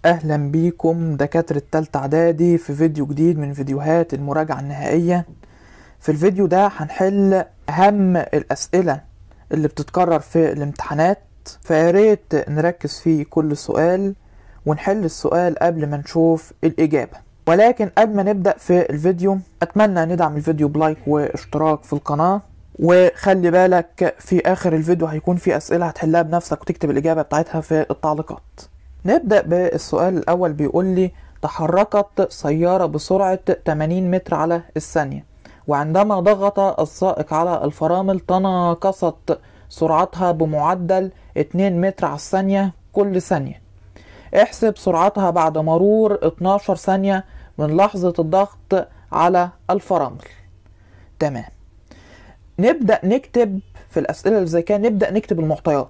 اهلا بيكم دكاترة تالتة اعدادي في فيديو جديد من فيديوهات المراجعة النهائية. في الفيديو ده هنحل اهم الاسئلة اللي بتتكرر في الامتحانات، فياريت نركز في كل سؤال ونحل السؤال قبل ما نشوف الاجابة. ولكن قبل ما نبدأ في الفيديو اتمنى ندعم الفيديو ب like واشتراك في القناة، وخلي بالك في اخر الفيديو هيكون في اسئلة هتحلها بنفسك وتكتب الاجابة بتاعتها في التعليقات. نبدأ بالسؤال الأول، بيقول لي تحركت سيارة بسرعة 80 متر على الثانية، وعندما ضغط السائق على الفرامل تناقصت سرعتها بمعدل 2 متر على الثانية كل ثانية. احسب سرعتها بعد مرور 12 ثانية من لحظة الضغط على الفرامل. تمام، نبدأ نكتب في الأسئلة اللي زي كده، نبدأ نكتب المعطيات.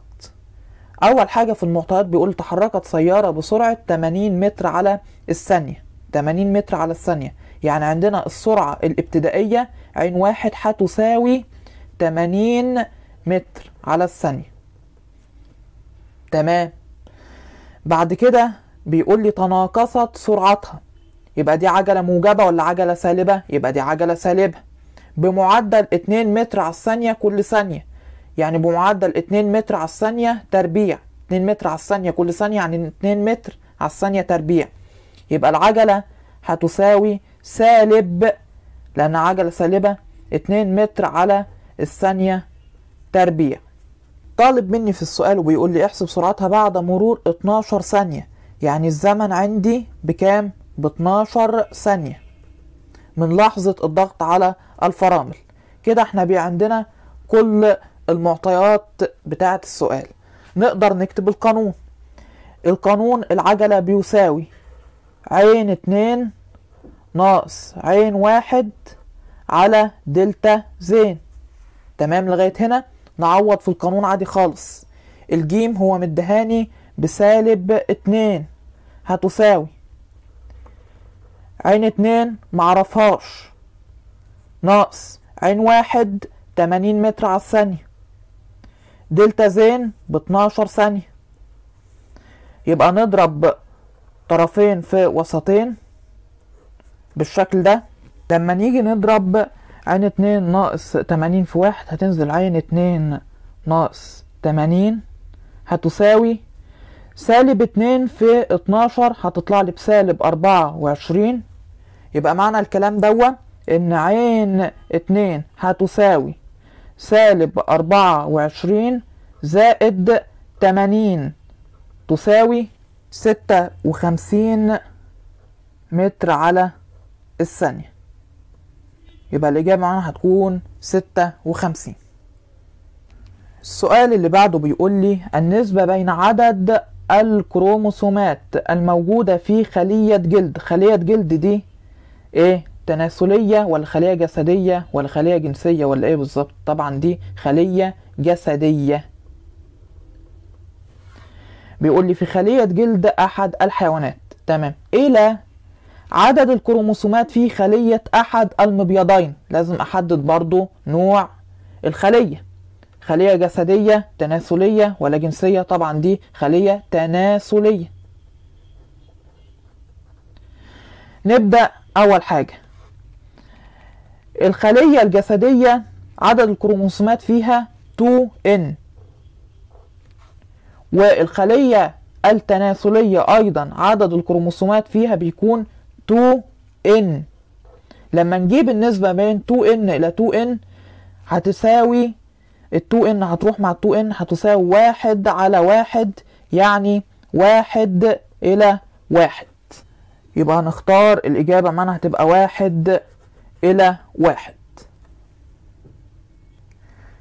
أول حاجة في المعطيات بيقول تحركت سيارة بسرعة 80 متر على الثانية، 80 متر على الثانية، يعني عندنا السرعة الابتدائية عين واحد هتساوي 80 متر على الثانية. تمام، بعد كده بيقول لي تناقصت سرعتها، يبقى دي عجلة موجبة ولا عجلة سالبة؟ يبقى دي عجلة سالبة بمعدل 2 متر على الثانية كل ثانية، يعني بمعدل 2 متر على الثانية تربيع، 2 متر على الثانية كل ثانية يعني 2 متر على الثانية تربيع، يبقى العجلة هتساوي سالب، لأن عجلة سالبة، 2 متر على الثانية تربيع. طالب مني في السؤال وبيقول لي احسب سرعتها بعد مرور 12 ثانية، يعني الزمن عندي بكام؟ ب 12 ثانية من لحظة الضغط على الفرامل. كده احنا بقى عندنا كل المعطيات بتاعة السؤال. نقدر نكتب القانون. القانون العجلة بيساوي عين 2 ناقص عين 1 على دلتا زين. تمام، لغاية هنا نعوض في القانون عادي خالص. الجيم هو مدهاني بسالب 2 هتساوي عين 2 معرفهاش ناقص عين 1 80 متر على الثانية، دلتا زين ب 12 ثانية، يبقى نضرب طرفين في وسطين بالشكل ده. لما نيجي نضرب عين 2 ناقص 80 في 1 هتنزل عين 2 ناقص 80 هتساوي سالب 2 في 12 هتطلع لي بسالب 24. يبقى معنى الكلام دوا ان عين 2 هتساوي سالب 24 زائد 80 تساوي 56 متر على الثانية، يبقى الإجابة معانا هتكون 56. السؤال اللي بعده بيقول لي النسبة بين عدد الكروموسومات الموجودة في خلية جلد، خلية جلد دي ايه؟ تناسلية ولا خلية جسدية ولا خلية جنسية ولا ايه بالظبط؟ طبعا دي خلية جسدية. بيقول لي في خلية جلد أحد الحيوانات، تمام، إلى عدد الكروموسومات في خلية أحد المبيضين، لازم أحدد برضو نوع الخلية، خلية جسدية تناسلية ولا جنسية؟ طبعا دي خلية تناسلية. نبدأ أول حاجة، الخلية الجسدية عدد الكروموسومات فيها 2N، والخلية التناسلية أيضا عدد الكروموسومات فيها بيكون 2N. لما نجيب النسبة بين 2N إلى 2N هتساوي ال 2N هتروح مع 2N هتساوي 1 على 1، يعني 1 إلى 1، يبقى هنختار الإجابة معنا هتبقى 1 إلى 1.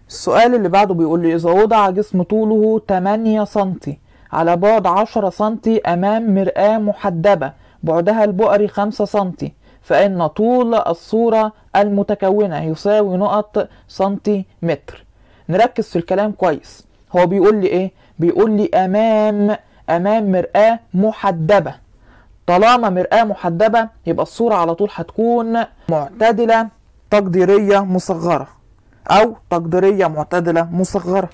السؤال اللي بعده بيقول لي إذا وضع جسم طوله 8 سنتي على بعد 10 سنتي أمام مرآة محدبة بعدها البؤري 5 سنتي، فإن طول الصورة المتكونة يساوي نقط سنتيمتر. نركز في الكلام كويس، هو بيقول لي إيه؟ بيقول لي أمام مرآة محدبة. طالما مرآة محدبة يبقى الصورة على طول هتكون معتدلة تقديرية مصغرة أو تقديرية معتدلة مصغرة،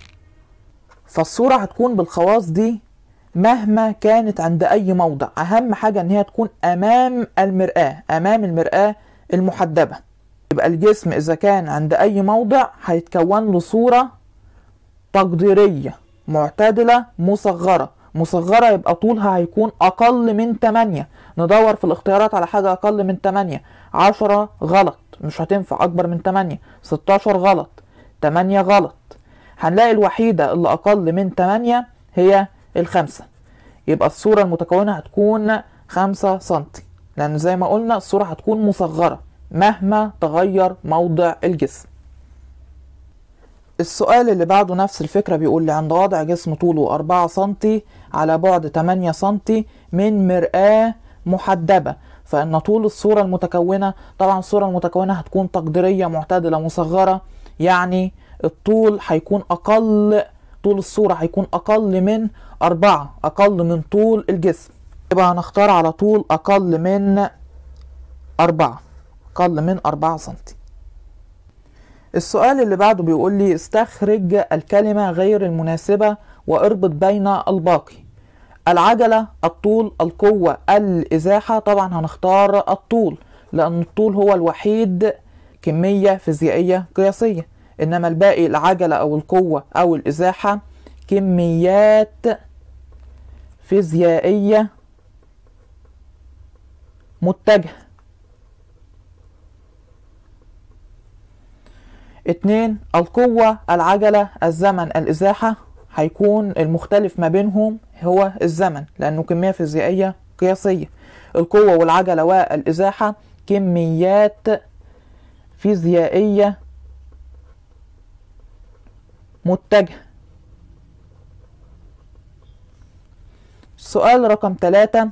فالصورة هتكون بالخواص دي مهما كانت عند أي موضع، أهم حاجة إن هي تكون أمام المرآة، أمام المرآة المحدبة. يبقى الجسم إذا كان عند أي موضع هيتكون له صورة تقديرية معتدلة مصغرة، مصغرة يبقى طولها هيكون أقل من 8. ندور في الاختيارات على حاجة أقل من 8. 10 غلط، مش هتنفع أكبر من 8. 16 غلط، 8 غلط. هنلاقي الوحيدة اللي أقل من 8 هي 5، يبقى الصورة المتكونة هتكون 5 سنتي، لأن زي ما قلنا الصورة هتكون مصغرة مهما تغير موضع الجسم. السؤال اللي بعده نفس الفكرة، بيقول لي عند وضع جسم طوله 4 سنتي على بعد 8 سنتي من مرآة محدبة، فإن طول الصورة المتكونة، طبعا الصورة المتكونة هتكون تقديرية معتدلة مصغرة، يعني الطول هيكون أقل، طول الصورة هيكون أقل من 4، أقل من طول الجسم، يبقى هنختار على طول أقل من 4، أقل من 4 سنتي. السؤال اللي بعده بيقول لي استخرج الكلمة غير المناسبة واربط بين الباقي. العجلة، الطول، القوة، الإزاحة. طبعا هنختار الطول، لأن الطول هو الوحيد كمية فيزيائية قياسية، إنما الباقي العجلة أو القوة أو الإزاحة كميات فيزيائية متجهة. 2 القوة، العجلة، الزمن، الإزاحة، هيكون المختلف ما بينهم هو الزمن لأنه كمية فيزيائية قياسية. القوة والعجلة والإزاحة كميات فيزيائية متجهة. السؤال رقم 3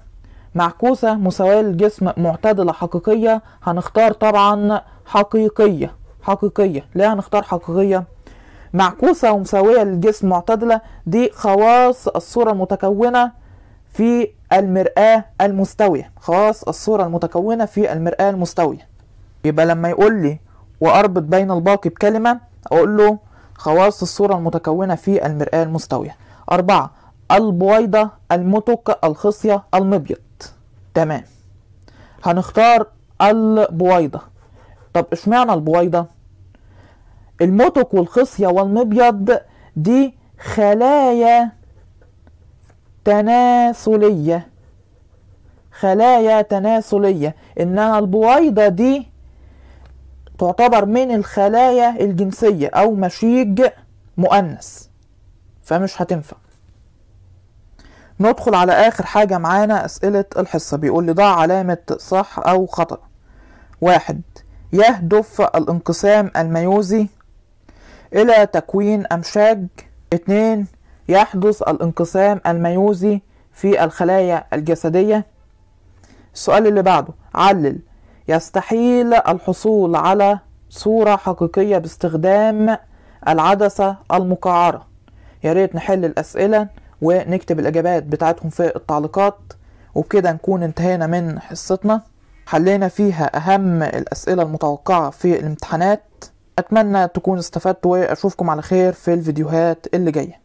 معكوسة مساوية للجسم معتدلة حقيقية. هنختار طبعا حقيقية. حقيقية، ليه هنختار حقيقية؟ معكوسة ومساوية للجسم معتدلة دي خواص الصورة المتكونة في المرآة المستوية، خواص الصورة المتكونة في المرآة المستوية. يبقى لما يقول لي وأربط بين الباقي بكلمة أقول له خواص الصورة المتكونة في المرآة المستوية. 4 البويضة، المتك، الخصية، المبيض. تمام، هنختار البويضة. طب اشمعنى البويضة؟ المتك والخصية والمبيض دي خلايا تناسلية، خلايا تناسلية، إنما البويضة دي تعتبر من الخلايا الجنسية أو مشيج مؤنث، فمش هتنفع. ندخل على آخر حاجة معانا أسئلة الحصة. بيقول لي ضع علامة صح أو خطأ. 1 يهدف الانقسام الميوزي إلى تكوين أمشاج. 2 يحدث الانقسام الميوزي في الخلايا الجسدية. السؤال اللي بعده علل يستحيل الحصول على صورة حقيقية باستخدام العدسة المقعرة. يا ريت نحل الأسئلة ونكتب الإجابات بتاعتهم في التعليقات، وبكده نكون انتهينا من حصتنا، حلينا فيها أهم الأسئلة المتوقعة في الامتحانات. أتمنى تكون استفدتوا وأشوفكم على خير في الفيديوهات اللي جاية.